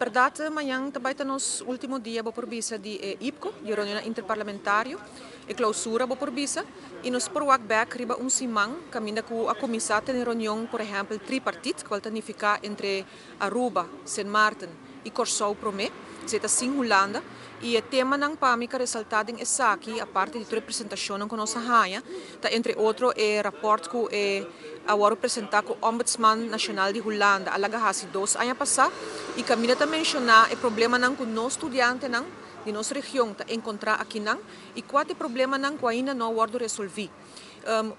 Berdad, mañan ta bay ta nos ultimo dia, bo por bisa, di e IPCO, di reunion interparlamentario, e clausura, bo por bisa, y nos por wak back riba un siman caminda cu a cuminsa tene reunion, por ehempel, tripartiet, cual ta significa entre Aruba, Sint Maarten y Corsou prome, esey ta sin Hulanda. Y e temanan pa mi resalta den esaki, aparte di tur presentacion cu nos a haya, ta entre otro e rapport cu e a wordo presenta cu Ombudsman Nacional di Hulanda a laga hasi 2 aña pasa y caminda ta menciona e problemanan cu nos studiantenan di nos region ta encontra akinan y cua problemanan cu ainda no a wordo resolvi.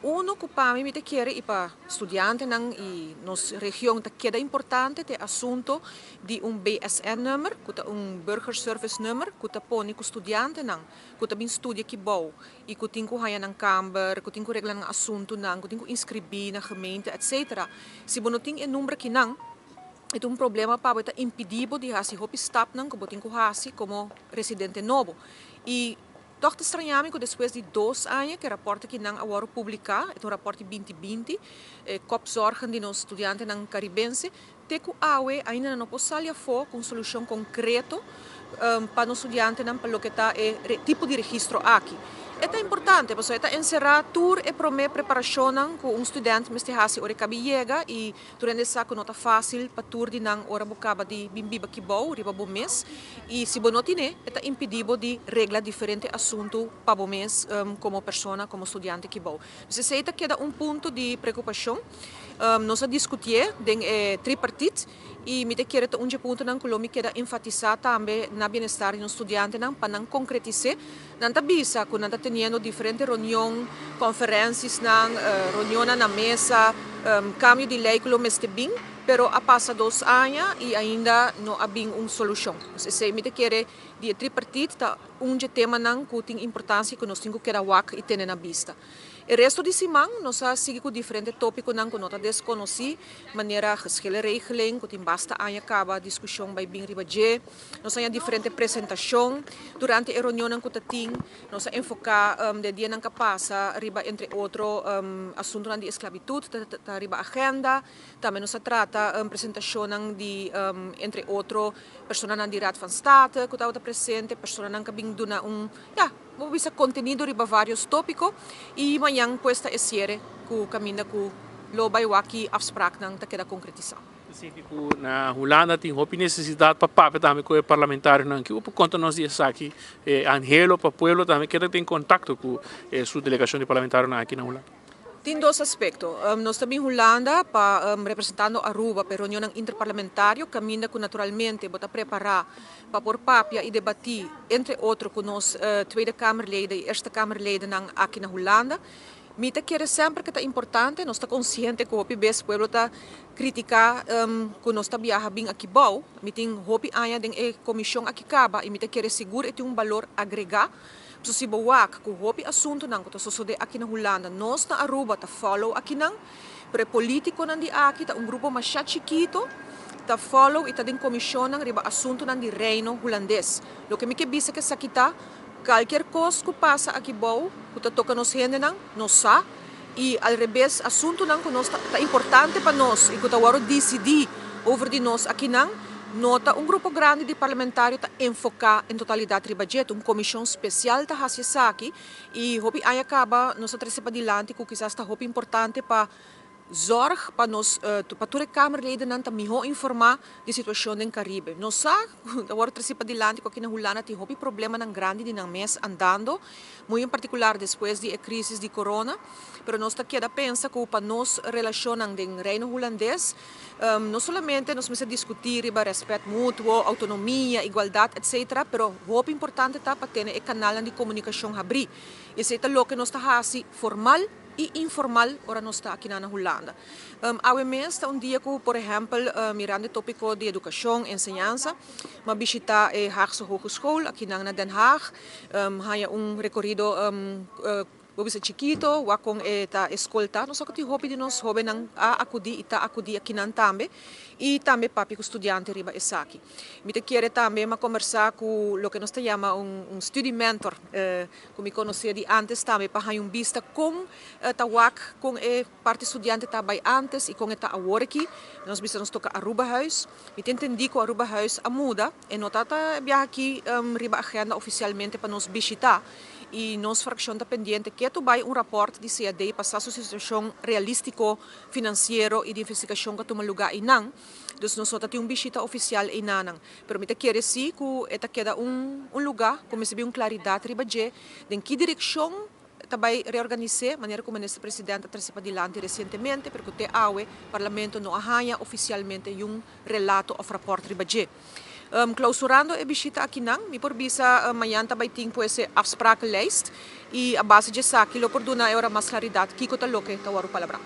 Uno cu pa mi ta kere y pa studiantenan y nos region ta keda importante ta asunto di un BSN-nummer, cu ta un burgerservice nummer, cu ta pone cu studiantenan cu ta bin studia aki bou y cu tin cu haya nan kamber, cu tin cu regla nan asuntonan, cu tin cu inscribi na gemeente, etc. Si bo no tin e number akinan, e un problema pa ta impedi bo di hasi hopi stapnan cu bo tin cu hasi como residente nobo. Y toch ta straña mi cu despues di 2 aña cu e rapport akinan a wordo publica, e un rapport di 2020, kopzorgen di nos studiantenan caribense, te cu awe ainda no por sali afo cu un solucion concreto pa nos studiantenan pa loke ta e tipo di registro aki. Ta importante, pasobra e ta encera tur e prome preparacion cu un studente mester hasi ora e yega y tur hende sa cu no ta facil pa tur di nan ora bo caba di bin biba aki bou, riba bo mes. Y si bo no tin e, ta impedi bo di regla diferente asunto pa bo mes como persona, como studiante aki bou. Anto, esey ta keda un punto di preocupacion. Nos a discuti den tripartiet y mi ta kere un puntonan cu mi kier enfatisa tambe na bienestar di studiantenan pa nan concretisa. Nan ta bisa cu nan ta teniendo diferente reunion, conferencianan, reunion na mesa, cambio di ley cu lo mester bin, pero a pasa 2 aña y ainda no a bin un solucion. Esey mi ta kere di tripartiet ta un temanan cu tin importancia cu nos tin cu keda wak y tene na bista. E resto di siman nos a sigui cu diferente topiconan cu no ta desconoci, manera geschillenregeling, cu tin basta aña caba discusion bay bin riba dje. Nos a diferente presentacion durante e reunion cu tin, nos a enfoca den dianan cu a pasa riba, entre otro, asunto di esclavitud, ta riba agenda. Tambe nos a trata presentacion di, entre otro, personanan di Raad van State cu tabata presente, personanan cu a bin duna un, ja, bo bisa, contenido riba varios topico y mañan pues ta e cierre cu caminda cu lo bay wak ki afspraaknan ta keda concretisa. Sinti cu na Hulanda tin hopi necesidad pa papia tambe cu e parlamentarionan. Kico por conta nos di esaki, anhelo pa pueblo tambe keda tin contacto cu su delegacion di parlamentarionan aki na Hulanda? Tin dos aspecto. Nos ta bin Hulanda pa representando Aruba pa reunion interparlamentario, caminda cu naturalmente bo ta prepara pa por papia y debati, entre otro, cu nos Tweede Kamerleden y Eerste Kamerleden aki na Hulanda. Mi ta kere semper cu ta importante, nos ta consciente cu hopi bes pueblo ta critica cu nos ta biaha bin aki bou. Mi tin hopi aña den e comision aki caba y mi ta kere sigur e tin un balor agrega. So si bo wak cu hopi asuntonan cu ta sucede aki na Hulanda, nos na Aruba ta follow akinan, pero e politiconan di aki ta un grupo mas chikito ta follow y ta den comisionnan riba asuntonan di Reino Hulandes. Loke mi kier bisa cu esaki ta, cualkier cos cu pasa aki bou, cu ta toca nos hendenan, nos sa, y al revés, asuntonan cu nos ta importante pa nos y cu ta wordo dicidi over di nos akinan, no ta un grupo grandi di parlamentario ta enfoca en totalidad riba dje. Un comision special ta haci esaki y hopi aña caba nos a trece padilanti cu kisas ta hopi importante pa zorg pa nos pa tur e kamerledennan ta miho informa di situacion den Caribe. Nos sa, awor trece padilanti cu aki na Hulanda tin hopi problemanan grandi di nan mes andando, muy en particular despues di e crisis di corona, pero nos ta keda pensa cu pa nos relacionnan den Reino Hulandes, no solamente nos mester discuti riba respet mutuo, autonomia, igualdad, etc., pero hopi importante ta pa tene e canalnan di comunicacion habri. Esey ta loke nos ta hasi formal y informal ora nos ta aki na Hulanda. Awe mes ta un dia cu, por ehempel, mirando e topico di educacion, enseñansa, m'a bishita e Haagse Hogeschool aki na Den Haag, haya un recorido. Bo bisa chikito, wak kon e ta escolta, nos ku tin hopi di nos hobennan a acudi y ta acudi akinan tambe y tambe papia ku studiante riba esaki. Mi ta kere tambe m'a combersa ku loke nos ta yama un studie mentor, ku mi conoce di antes tambe, pa un bista kon ta wak kon e parti studiante ta bay antes y kon e ta awor aki. Nos bisa nos toca Aruba Huis. Mi ta entende ku Aruba Huis a muda e no ta biaha aki riba agenda oficialmente pa nos bishita y nos fraccion ta pendiente cu bay un rapport di CAD pa su situacion realistico, financiero y di investigacion cu a tuma luga einan. Dus nos tin un bishita oficial einan. Pero mi ta kere si ku e ta keda un luga, cu si un claridad riba dje, den ki direccion tambe reorganisa, manera con minister presidente a trece padilanti recientemente, pero te awe parlamento no a haya oficialmente un relato of rapport riba dje. Clausurando e bishita akinan, mi por bisa mañan tambe tin pues afsprakenlijst y a base di esaki lo por duna mas claridad kiko ta loke ta woro palabrá.